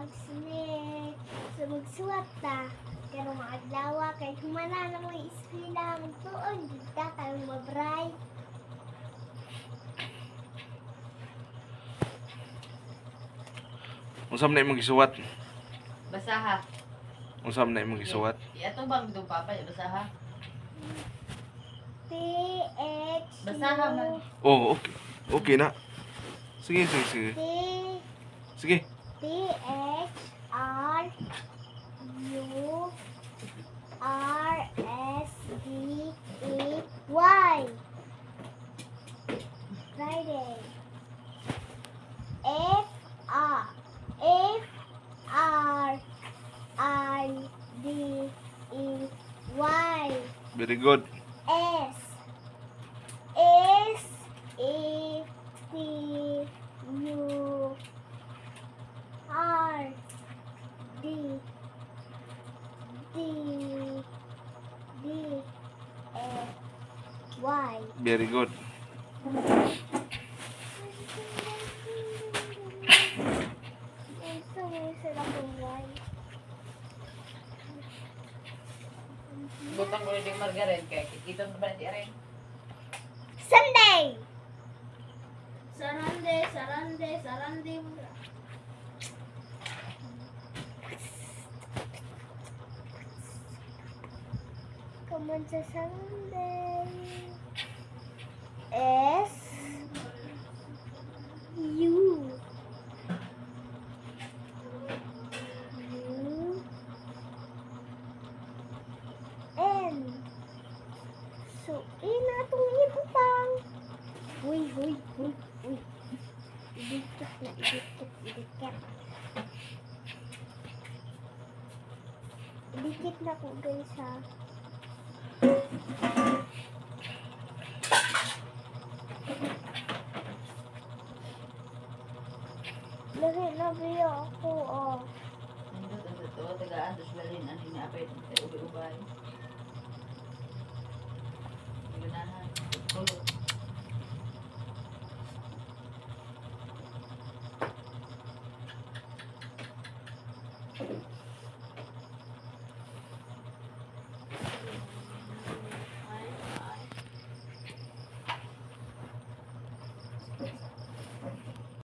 Magsne so magsuwat ta. Karong adlaw kay humana na mo eskwela, magtuon gid ta karong mabray. Unsa man na imong gisuwat? Basaha. Unsa man na imong gisuwat? Iatubang itong papa, basaha. T H Basaha man. Oh, okay. Okay na. Sige, sige, sige. T Sige. T H R U R S D E Y. Friday. F R F R I D E Y. Very good. S S A T U R D D D A Y. Very good. Unsa may sila kong Y? Butang ko rin yung margarin kay kikita naman si Aren. Sunday. Sarande, sarande, sarande. Come on sa Sunday. S U U N. So, ina itong ibutang. Uy, uy, uy, uy. Idikit na, idikit, idikit. Idikit na ko, guys, ha. Lahi na biya ako, oh. Nindot ang totoo, tagaan, tapos balin, ano yung apay, ubay-ubay.